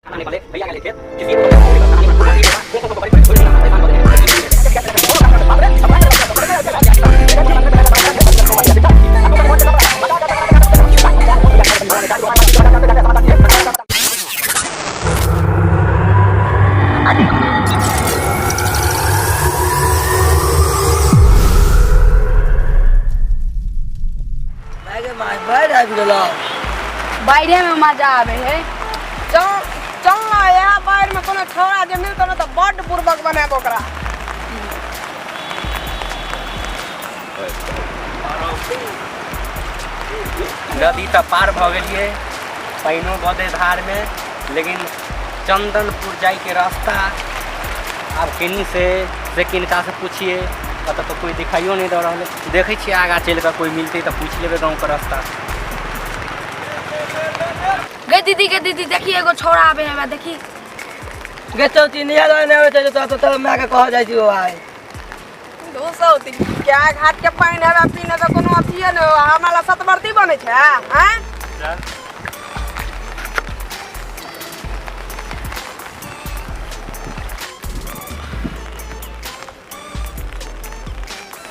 बाढ़ि आबि गेलौ। बाढ़े में मजा आवे है। चल चल ना, यहाँ बाढ़ि में कोनो छौड़ा जे मिलतो ना तऽ बड्ड बुड़बक बनायब ओकरा। नदी तऽ पार भऽ गेलियै, पानिओ दऽ दे धारमे, लेकिन चंदनपुर जाइके रास्ता आब केनी से किनकासँ पुछियै, कतऽ तऽ कोइ दिखाइयो नहि दऽ रहल है। देखै छियै आगाँ चलि कऽ कोइ मिलतै तऽ पूछि लेबै गाँवके रास्ता। गे दीदी, गे दीदी, देखी एगो छौड़ा आबे है, देखी। गे चौची नहीं आलो, नहीं आवे तो तो तो मैं के कह जाय छी आय। दू सौ तीन क्या घाट के पानि हेबे पीने तऽ कोनो अथिये नहि हो, हमरा लए सतबरती बनै छै आँय।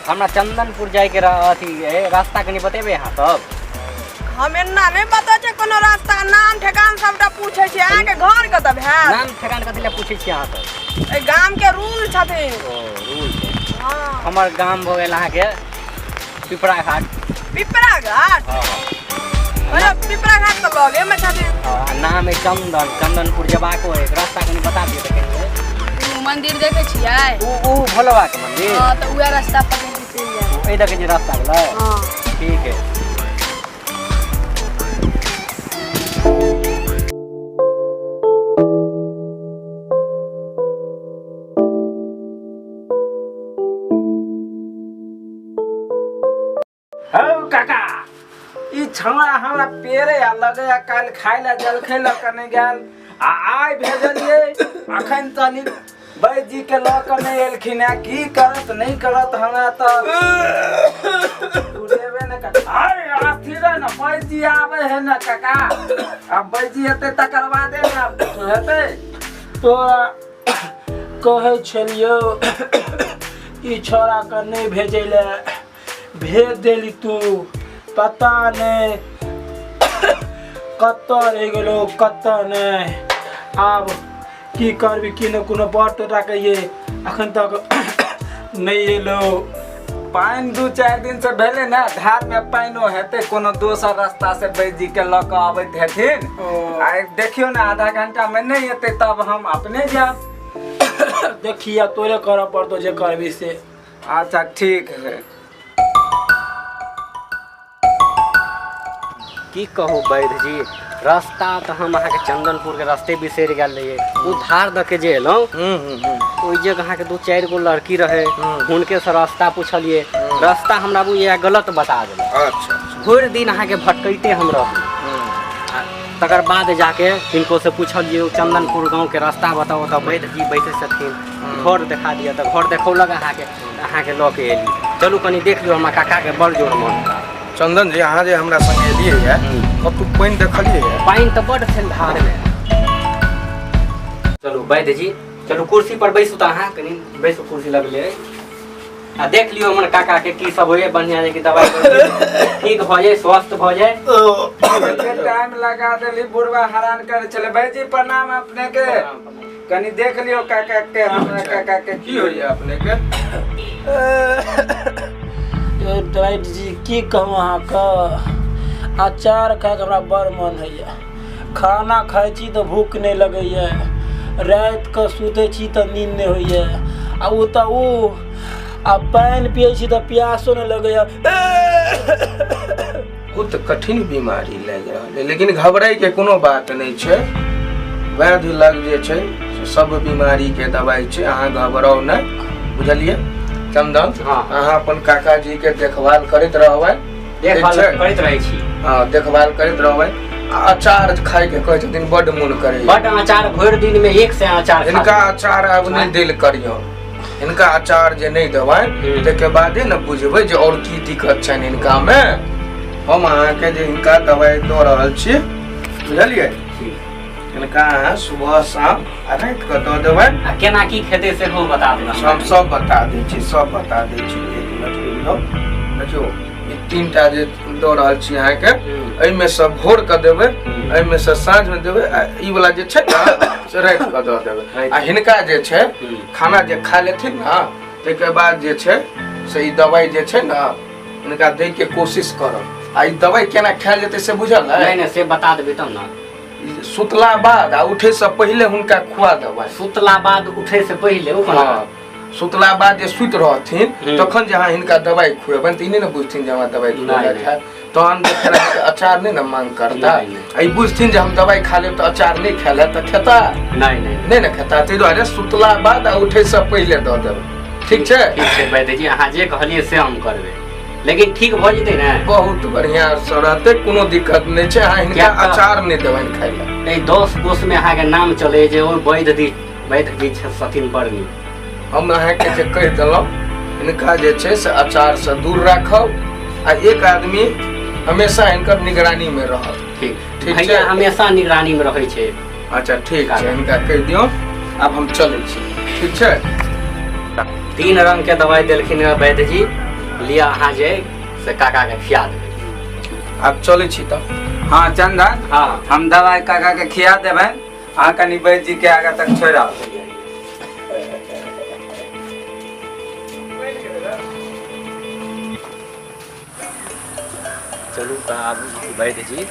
हमरा चंदनपुर जाइके अथी ए, रास्ता कनि बतेबै अहाँ सब? हम एना नहि बता छै कोनो रास्ता, नाम ठेकान सबटा पूछै छै। अहाँके घर कतऽ भेल? नाम ठेकान कथी लए पूछै छियै अहाँ सब? एहि गाम के रूल छथिन। ओ रूल छै। हँ। हमर गाम भऽ गेल अहाँके पिपरा घाट। पिपरा घाट? हँ। अरे पिपरा घाट तऽ लगे मे छथिन। हँ, आ नाम है चंदन। चंदनपुर जेबाक होइ, रास्ता कनि बता दियौ तऽ कनि। उ मंदिर देखे छियै? ओ भोला बाबा के मंदिर? हाँ, तऽ उएह रास्ता पकड़ के चलि जायब। एहि दके जे रास्ता गेलै? हाँ। ठीक है। हौ काका, ई छौड़ा हमरा पेरे आ लगैया काल्हि खाय लए जलखै लऽ कऽ नहि गेल आ आइ भेजलियै, अखन तनिक वैद्य जी के लऽ कऽ नहि एलखिन हेँ। की करत नहि करत हमरा तऽ बुझेबे नहि कर। अरे अस्थिर है ने, वैद्य जी आबै है ने काका, आब वैद्य जी एतै तकर बादे ने आब किछो हेतै। तोरा कहै छलियौ ई छौड़ाके नहि भेजै लए, भेज देली तू, पता नहि कतऽ रहि गेलो कतऽ नहि। आब की करबी की नहि, कोनो बड़ टोटा कहिए अखन तक नहि एलो। पानि 2-4 दिन से भेलै ने, धार में पानिओ हेतै, कोनो दोसर रास्ता से वैद्य जी के लऽ कऽ अबैत हेथिन। आ देखियौ ने, आधा घंटा में नहि एतै तब हम अपने जायब। देखिया, तोरे करऽ पड़तौ जे करबी से। अच्छा ठीक है। की कहू वैद्य जी, रास्ता तऽ हम अहाँके चंदनपुर के रास्ते बिसरि गेल रहियै। ओ धार दऽ के जे एलहुँ, ओहि जगह अहाँके 2-4 गो लड़की रहे, हुनके से रास्ता पुछलियै, रास्ता हमरा बुझाइए गलत बता देलक। अच्छा। भरि दिन अहाँके भटकैते हम रहलहुँ, आ तकर बाद जाके किनको से पुछलियै, ओ चंदनपुर गाँवके रास्ता बताउ, ओतऽ वैद्य जी बैसै छथिन, घर देखा दिअ, तऽ घर देखौलक अहाँके, अहाँके लऽ के एली। चलू कनि देख लियौ हमरा काकाके, बड़ जोर मन खराब। चंदन जी, अहाँ जे हमरा संगे एलियै ये, कतहु पानि देखलियै ये? पानि तऽ बड्ड छल धारमे। चलू वैद्य जी, चलू कुर्सी पर बैसू, तऽ अहाँ कनि बैसू, कुर्सी लगले आ देख लियौ हमर काका के की सब होइए, बढ़िया जे कि दवाई ठीक भऽ जाय, स्वस्थ भऽ जाय। एते टाइम लगा देली, बुढ़वा हरान करै छलै। भाईजी प्रणाम, अपने के कनि देख लियौ काका के, हमरा काका के। की होइए अपने के? ड्राइवर जी, की कहूँ अहाँके, अचार खायके हमरा बड़ मन होइए। खाना खाइ छी तऽ भूख नहि लगैए, रातिके सुतै छी तऽ नींद नहि होइए, आ ओ तऽ ओ आ पानि पियै छी तऽ प्यासो नहि लगैए। बहुत कठिन बीमारी लागि रहल है, लेकिन घबराइके कोनो बात नहि छै। वैद्य लग जे छै से सब बीमारीके दवाइ छै, अहाँ घबराउ नहि, बुझलियै चंदन? हाँ। अहाँ अपन काका जी के देखभाल करैत रहबै। देखभाल ठीक छै? करैत रहै छी। हाँ, देखभाल करैत रहबै। आ अचार खायके कहै छथिन, बड्ड मोन करैए। बड्ड अचार, भरि दिन में एक से अचार खा हिनका लेबै। अचार आब नहि देल करियौ। हिनका अचार जे नहि देबै ताहिके बादे ने बुझबै जे आओर की दिक्कत छनि हिनका मे। हम अहाँके जे हिनका दवाइ दऽ रहल छी, बुझलियै? हिनका अहाँ सुबह शाम आ राति कऽ दऽ देबनि। आ केना की खेतै सेहो बता देबै। हम सब बता दै छी, सब बता दै छी। एक मिनट रुकि जाउ। देखियौ, ई 3 टा जे दऽ रहल छी अहाँके, एहिमे सँ भोर कऽ देबै, एहिमे सँ साँझमे देबै, आ ई वाला जे छै ने से राति कऽ दऽ देबै। आ हिनका जे छै खाना जे खा लेथिन ने, ताहिके बाद जे छै से ई दवाइ जे छै ने हिनका दैके कोशिश करब। आ ई दवाइ केना खायल जेतै से बुझल है? नहि नहि, से बता देबै तब ने। सुतला बाद आ उठे से पहिले हुनका खुआ देबै। सुतला बाद उठे से पहिले ओ कोना? हाँ, सुतला बाद जे सुति रहथिन तखन जे अहाँ हिनका दवाइ खुएबनि तऽ ई नहि ने बुझथिन जे हमरा दवाइ खुएलक है, तहन जे फेर अहाँके अचार नहि ने मांग करता। नहि, नहि। आ ई बुझथिन जे हम दवाइ खा लेब तऽ अचार नहि खायल हैत, तऽ खेता? नहि नहि। नहि ने खेता। ताहि दुआरे सुतला बाद आ उठे से पहिले दऽ देबै, ठीक छै? ठीक छै वैद्य जी, अहाँ जे कहलियै से हम करबै, लेकिन ठीक भऽ जेतै ने? बहुत बढ़िआँ से रहतै, कोनो दिक्कत नहि छै। अहाँ हिनका किएक तऽ- अचार नहि देबनि खाइ लए। एहि 10 कोसमे अहाँके नाम चलै जे ओ वैद्य जी, वैद्य जी छथिन बड़ नीक। हम अहाँके जे कहि देलहुँ, हिनका जे छै से अचारसँ दूर राखब आ एक आदमी हमेशा हिनकर निगरानीमे रहत। ठीक। ठीक भैया छै। हमेशा निगरानीमे रहै छै। अच्छा ठीक छै, हिनका कहि दियौ। आब हम चलै छी, ठीक छै? 3 रंग के दवाई देलखिन हँ वैद्य जी। लिअ, अहाँ जे से काका के खिया देबै। आब चलै छी तऽ। हाँ चंदन। हाँ। हम दवाई काका के खिया देबै, अहाँ कनि वैद्य जी के आगे तक छोड़ि आउ। चलू तऽ आब वैद्य जी,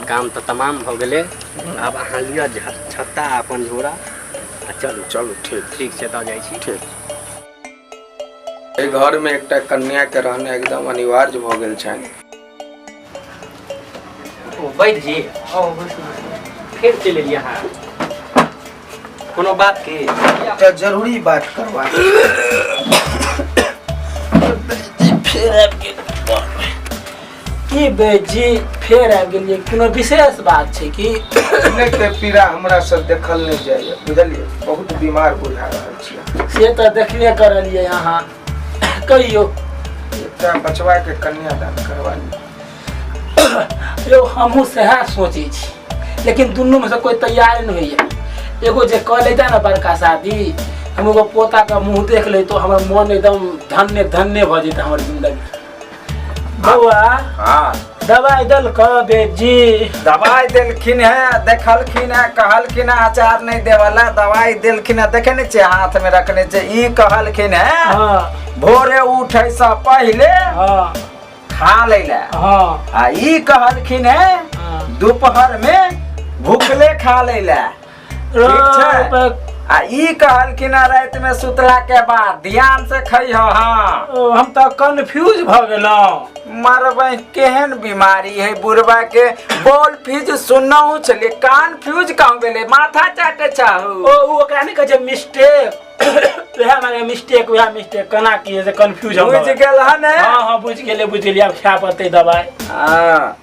काम तऽ तमाम भऽ गेलै। आब अहाँ लिअ छत्ता आ अपन झोरा आ चलू। चलू, ठीक। ठीक छै, तऽ जाइ छी। ठीक। एहि घरमे एकटा कन्याके रहना एकदम अनिवार्य भऽ गेल छनि। ओ वैद्य जी, ओ फेर चलि एलियै अहाँ, कोनो बात की? एकटा जरूरी बात करबाक। फेर आबि गेल की बेजी? फेर आबि गेलियै, कोनो विशेष बात छै की? अपनेके पीड़ा हमरा से देखल नहि जाइए, बुझलियै? बहुत बीमार बुझा रहल छियै। से तऽ देखबे करलियै, अहाँ कहियौ। एकटा बचवा के कन्यादान करवा ली। यौ, हमहूँ सएह सोचै छी, लेकिन दुनूमे से कोइ तैयार नहि होइए। एगो जे कऽ लेता ने बड़का शादी, हम एगो पोताके मुँह देख लैतो, हमर मन एकदम धन्य धन्य भऽ जेतै हमर जिंदगी। बौआ। हाँ। दवाइ देलक बेजी? दवाई देलखिन है, देखलखिन है, कहलखिन है अचार नहीं देवला। दवाई देलखिन है, देखे नहीं छियै हाथ में रखने छै। ई कहलखिन है भोरे उठे से पहिले खा लै ला। आ ई कहलखिन है दोपहर में भूखले खा लै ला, ठीक छै? आ ई कहलखिन है राति में सुतला के बाद ध्यान से खइह। हाँ। ओ, हम तऽ कन्फ्यूज भऽ गेलहुँ। मरबै, केहन बीमारी है बुढ़बा के। बोल फ्यूज सुनहु छलियै, कान फ्यूज कहूँ गेलै, माथा चाटे चाहू। ओ ओकरा नहि कहै छै मिस्टेक, वएह माने मिस्टेक, वएह मिस्टेक केना की है से कन्फ्यूज हम भऽ बुझि गेलहुँ। गेल हन? हाँ हाँ, बुझि गेलियै, बुझि गेलियै। आब खाय पड़तै दवाइ। हाँ।